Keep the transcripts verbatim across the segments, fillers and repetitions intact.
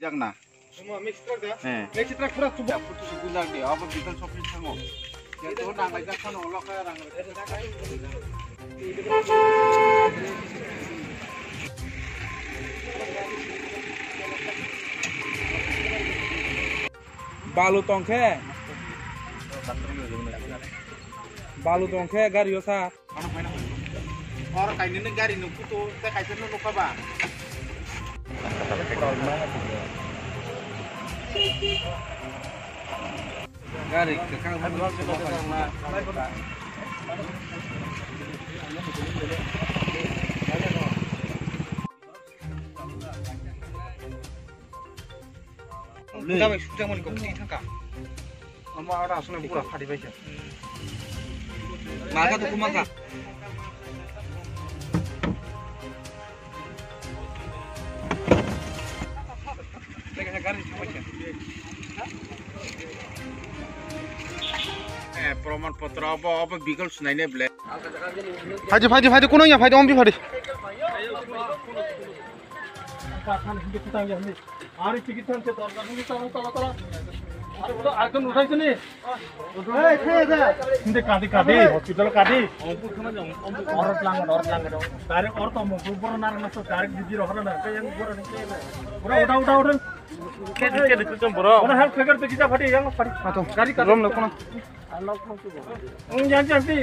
Jakna. He. Photo shoot gujak de, abo bitan shopping thango. Ya to nang lai jak phano ulo kha rang. Balu tongkhe. Balu tongkhe gari o sa. Oro kainwi nw gari nw kutu, tei kaisa nw nukha ba? Gari kwkhwrang. Sujak bai, sujak mani kok twi thangka. Omo aro aswk pura phadi bai kha. Malkha to kumalkha. Eh, proman potro obo, obo bikol sunai ne ble. Phaidi, phaidi, phaidi, kuno ya phaidi, ombi phaidi. Ari tiki than se dorkar ni tala tala tala. Ari udah akan udah sini. Hindi kadi kadi hospital kadi. Orot lang orot lang. Direct orot mo boro nar na so direct didi rohor na kaya boro ni kaya. Udah udah udah udah. Kedi kedi kuchum boro. Udah hal khagar te kita phadi yang phadi. Ato gari kadi. Rom na kono. Ang yan yan di.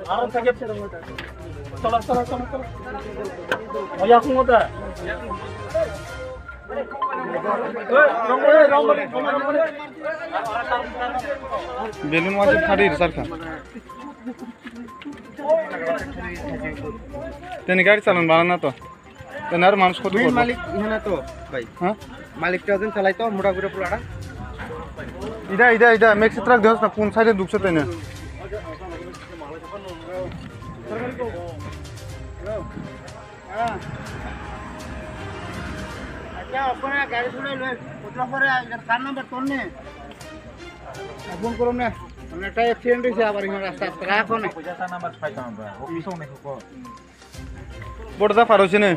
Aro thage. Tala tala tala tala. Oya kung oda. Belun waje phadi rijak kha. Teni gari chalan bana na to. Teni ar manus kotu. Main kotu. Malik ihana to, bhai. Ha? Malik to ajon chalai to, mura gura pulada. Ida, ida, ida, max truck dehos na, pun side dukse tene. Acha, opor gari sulai loi, potla pore, ikan kar number ton ne. Phone korom ne. Mane ekta accident hoyse, abar ikan rasta, rasta, rakhone. Borda pharo sini.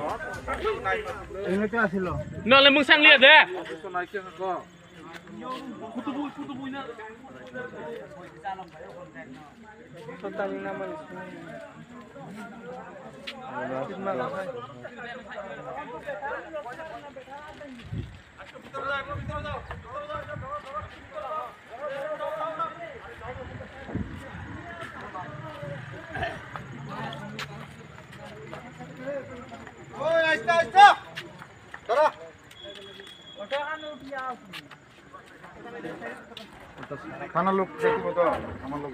Ini to asilo. Nole mung sang liya de. Oi, aista, aista. Tara. Khana lok, khana lok.